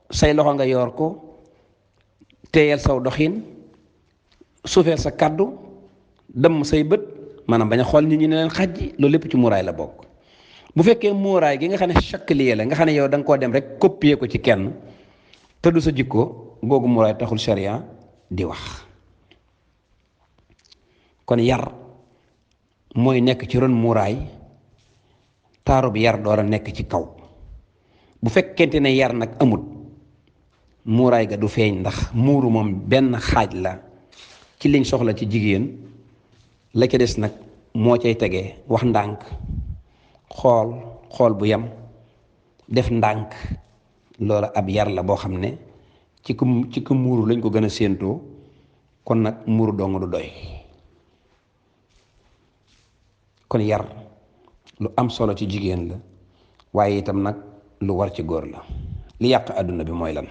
say loxo nga yor ko, téyel saw doxin, suufeel sa kàddu, dem say bët, maanaam bañ a xool nit ñi ne leen xajji. loolu lépp ci muuraay la bokk. bu fekkee muuraay gi nga xam ne chaklier la, nga xam ne yow da nga koo dem rek copier ko ci kenn te du sa jikko, googu muuraay taxul sharia di wax. kon yar mooy nekk ci ron muuraay, taaru bi yar door a nekk ci kaw. bu fekkente ne yar nag amut, muuraay ga du feeñ, ndax muuru moom benn xaaj la ci liñ soxla ci jigéen. la ca des nag moo cay tegee wax ndànk, xool bu yem, def ndànk. loola ab yar la boo xam ne ci ku muuru lañ ko gën a séentoo. kon nag muuru dong du doy. kon yar lu am solo ci jigéen la, waaye itam nag lu war ci góor la. li yàq àdduna bi mooy lan?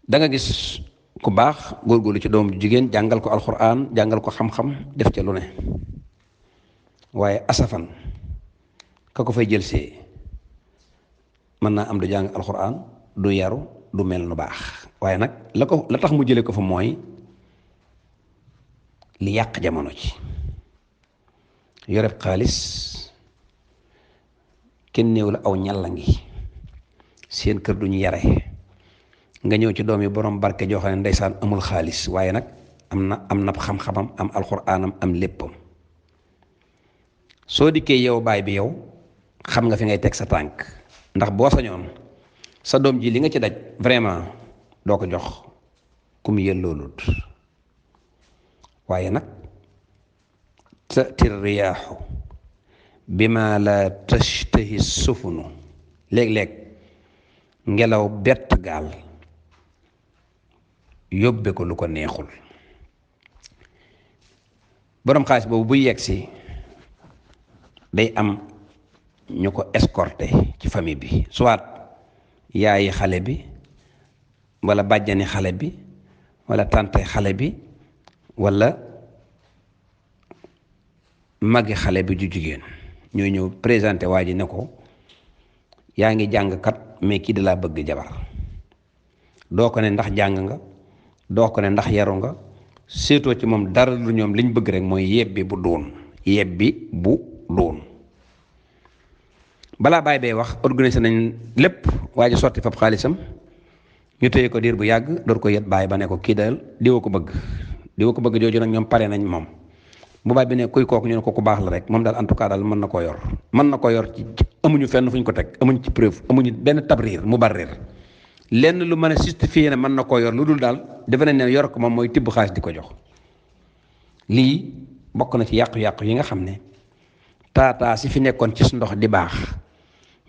da nga gis ku baax góorgóorlu ci doom jigéen, jàngal ko alxuraan, jàngal ko xam-xam, def ca lu ne, waaye asafan ka ko fay jël see mën naa am du jàng alxuraan, du yaru, du mel nu baax. waaye nag la tax mu jële ko fa mooy li yàq jamono ci yoreb xaalis. kenn néew la aw ñalla ngi seen kër duñu yare. nga ñëw ci doom yi borom barke joo xam ne ndeysaan amul xaalis, waaye nag am na xam-xamam, am alxuraanam, am léppam. soo dikkee yow baay bi yow xam nga fi ngay teg sa tànk, ndax boo sañoon sa doom ji li nga ci daj vraiment doo ko jox ku mu yelloolut. waaye nag tatir riyaaxu bima la tashtahi sufunu. léeg-léeg ngelaw bett gaal yóbbe ko lu ko neexul. boroom xaalis boobu buy yegg si day am ñu ko escorté ci famille bi, soit yaayi xale bi wala bàjjani xale bi wala tante xale bi wala magi xale bi ju jigéen. ñooy ñëw présenté waa ji ne ko yaa ngi jàng kat, mais kii da laa bëgg jabar. doo ko ne ndax jàng nga, doo ko ne ndax yaru nga, seetoo ci moom dara lu ñoom liñ bëgg rek mooy yebbi bu doon. balaa baay bee wax organisé nañ lépp, waa ji sotti fab xaalisam, ñu téye ko diir bu yàgg door ko yet baay ba ne ko kii dal diwa ko bëgg jooju nag ñoom pare nañ moom. bu baay bi ne kuy kooku ñu ne ko ku baax la rek, moom daal en tout cas daal mën na koo yor ci amuñu fenn fu ñu ko teg, amuñu ci preuve, amuñu benn tabrir mubarrir, lenn lu mën a justifier ne mën na koo yor, lu dul daal defe nañ ne yor ko moom mooy tibb xaalis di ko jox. lii bokk na ci yàqu-yàqu yi nga xam ne taataa si fi nekkoon ci ndox di baax,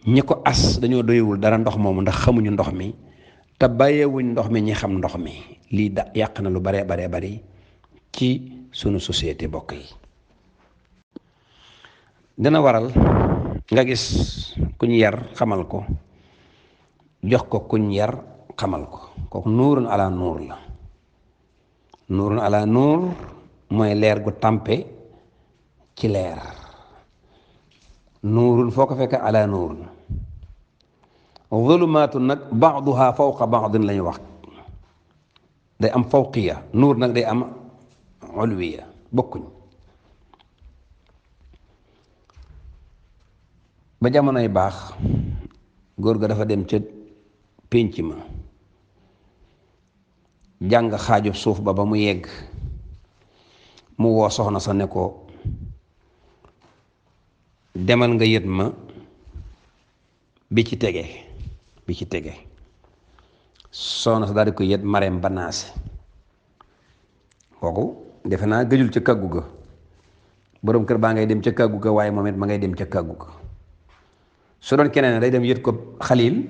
ñi ko as dañoo doyewul dara ndox moomu ndax xamuñu ndox mi te bàyyeewuñ ndox mi ñi xam ndox mi. lii yàq na lu baree bari ci sunu société bokk yi. dina waral nga gis kuñ yar xamal ko jox ko kuñ yar xamal ko kooku nuurun ala nuur la. nuurun ala nuur mooy leer gu tàmpe ci leer. nuurun foo ko fekk ala nuurun. zulumaatun nag baaduha fawqa baadin la ñu wax, day am fawqiya. nuur nag day am ulwiya, bokkuñ. ba jamonoy baax góor ga dafa dem ca pénc ma jàng xaajub suuf ba mu yegg mu woo soxna sa ne ko demal nga yët ma bi ci tege soxna sa daal di ko yët Mareem Banaase. kooku defe naa gëjul ca kàggu ga, boroom kër baa ngay dem ca kàggu ga waaye moom it ma ngay dem ca kàggu ga. su doon keneen day dem yët ko Xalil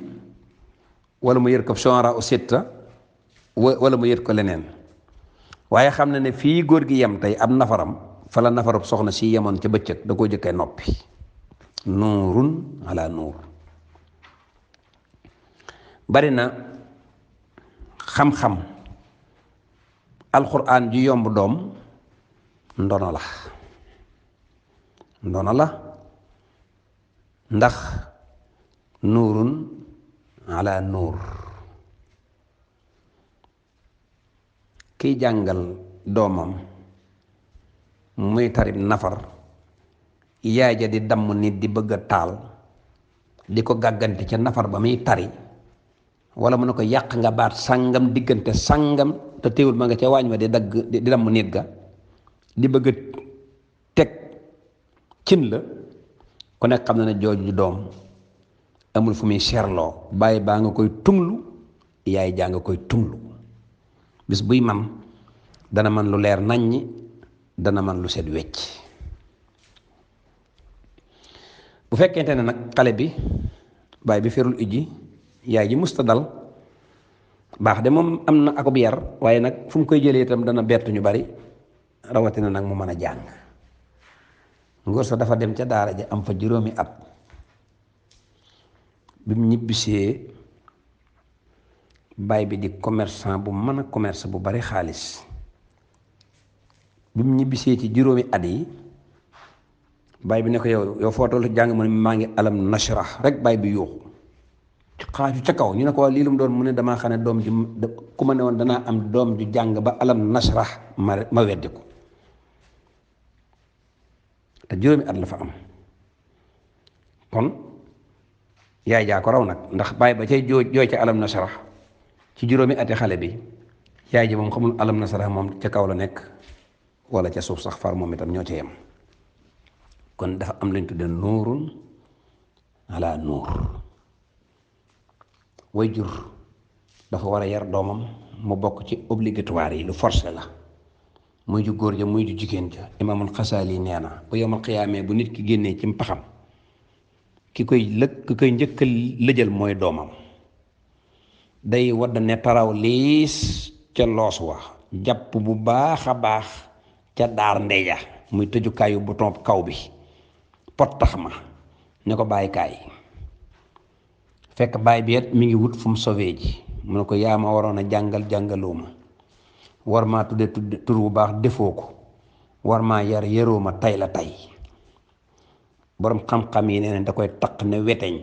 wala mu yët ko Shu'ara Sitta wala mu yët ko leneen, waaye xam na ne fii góor gi yem tey ab nafaram fa la nafarub soxna si yemoon ca bëccëg, da koo jëkkee noppi. nuurun ala nuur. bari na xam-xam alxuraan ju yomb doom ndono la ndax nuurun ala nuur. kiy jàngal doomam muy tarib nafar, yaay ja di damm nit di bëgg a taal di ko gàggante ca nafar ba muy tari, wala mu ne ko yàq nga baat sàngam diggante sàngam, te teewul ma nga ca waañ wa di dagg di damm nit ga di bëgg a teg cin la. ku nekk xam na ne jooju doom amul fu muy seerloo, bàyyi baa nga koy tunglu, yaay jaa nga koy tunglu. bis buy man dana man lu leer naññi, dana man lu set wecc. bu fekkente ne nag xale bi baay bi ferul ijji, yaay ji musta dal baax de moom am na akub yar, waaye nag fu mu koy jëlee itam dana bett ñu bari, rawatina nag mu mën a jàng. ngóor sa dafa dem ca daara ja am fa juróomi at. bi mu ñibbisee baay bi di commerçant bu mën a commerce bu bari xaalis. bi mu ñibbisee ci juróomi at yi baay bi ne ko yow foo toll jàng mu ne maa ngi alam nashrah rek baay bi yuuxu ci xaaju ca kaw. ñu ne ko waa lii lu mu doon, mu ne damaa xam ne doom ju ku ma ne woon danaa am doom ju jàng ba alam nashrah ma weddi ko. te juróomi at la fa am. kon yaay jaa ko raw nag, ndax baay ba cay jooy ca alam nashrah ci juróomi ati xale bi, yaay ji moom xamul alam nashrah moom ca kaw la nekk wala ca suuf sax far moom itam ñoo ca yem. kon dafa am lañ tudde nuurun ala nuur. way jur dafa war a yar doomam mu bokk ci obligatoire yi, lu forcé la, muy ju góor ja muy ju jigéen ja. imaamul Xasaali nee na bu yawmal qiyaamee bu nit ki génnee ci mpaxam, ki koy njëkk a lëjal mooy doomam. day wadd ne taraw liis ca loos wa, jàpp bu baax a baax ca daar ndeja muy tëjukaayu bouton kaw bi, pot tax ma ne ko bàyyi kaay. fekk baay bi it mi ngi wut fu mu sauvé ji, mu ne ko yaa ma waroon a jàngaloo ma, war maa tudde tur bu baax defoo ko, war maa yaroo ma tay la tay. boroom xam-xam yi nee nañ da koy taq ne weteñ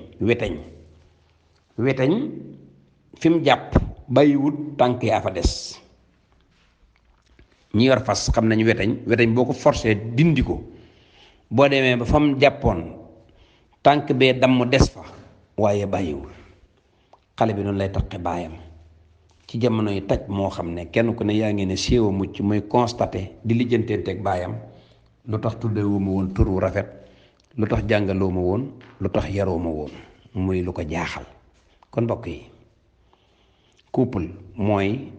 fi mu jàpp bàyyi wut tànk yaa fa des. ñi yor fas xam nañ weteñ boo ko forcé dindi ko, boo demee ba fa mu jàppoon tànk bee damm des fa, waaye bàyyiwul. xale bi noonu lay taqe baayam ci jamono yi taj moo xam ne kenn ku ne yaa ngi ne séewa mucc, muy constaté di lijjanteeg baayam, lu tax tuddewoo ma woon tur wu rafet, lu tax jàngaloo ma woon, lu tax yaroo ma woon, muy lu ko jaaxal. kon mbokk yi, couple mooy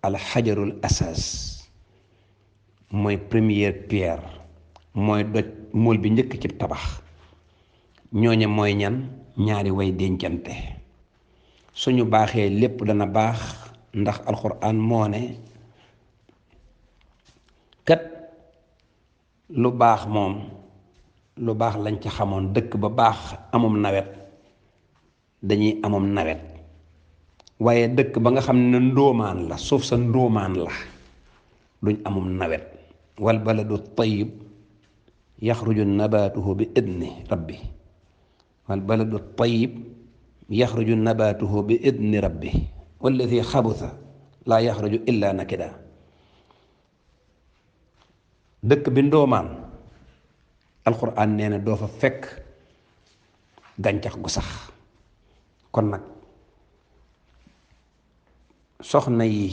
alxajarul asas, mooy première pierre, mooy doj mool bi njëkk ci tabax. ñooñe mooy ñan? ñaari way dencante. suñu baaxee lépp dana baax, ndax alxuraan moo ne kat lu baax moom lu baax lañ ci xamoon. dëkk ba baax amum nawet dañuy amum nawet, waaye dëkk ba nga xam ne ndóomaan la, suuf sa ndóomaan la, duñ amum nawet. wal baladu tayyib yaxruju nabaatuhu bi idni rabbi, wal baladu tayyib yaxruju nabaatuhu bi idni rabbi walladi xabusa laa yaxruju illa nakida. dëkk bi ndoomaan alxuraan nee na doo fa fekk gàncax gu sax. kon nag soxna yi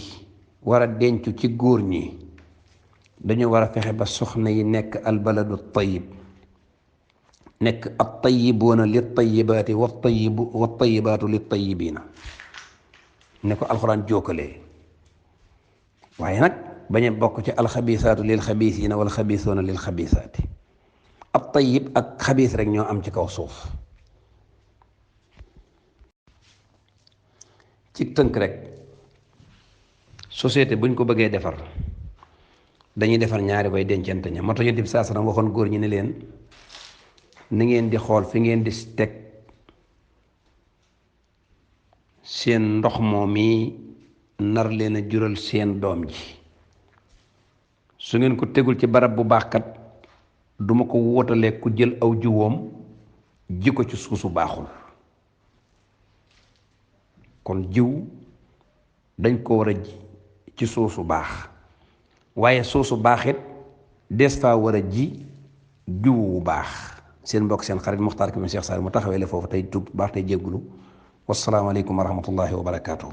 war a dencu ci góor ñi dañu war a fexe ba soxna yi nekk albaladu tayyib, nekk at tayyibuuna li tayyibaati wa tayyibaatu li tayyibiina, ne ko alxuraan jokkalee. waaye nag bañ a bokk ci alxabiisaatu lil xabiisiina wal xabiisuuna lil xabiisaati. ab tayyib ak xabiis rek ñoo am ci kaw suuf. ci tënk rek, société buñ ko bëggee defar dañuy defar ñaari way dencante ña. moo tax Yonent bi saa salaam waxoon góor ñi ne leen ni ngeen di xool fi ngeen di teg seen ndox moom mi nar leen a jural seen doom ji. su ngeen ko tegul ci barab bu baax kat duma ko wóotalee ku jël aw jiwoom ji ko ci suusu baaxul. kon jiw dañ ko war a ji ci suusu baax, waaye suusu baax it des faa war a ji jiw wu baax. seen mbokk seen xarit Muxtaar Kébé Cheikh Saliou mu taxawee la foofu tey tub baax tey jéggulu. wasalaamaaleykum wa rahmatullahi wa barakaatu.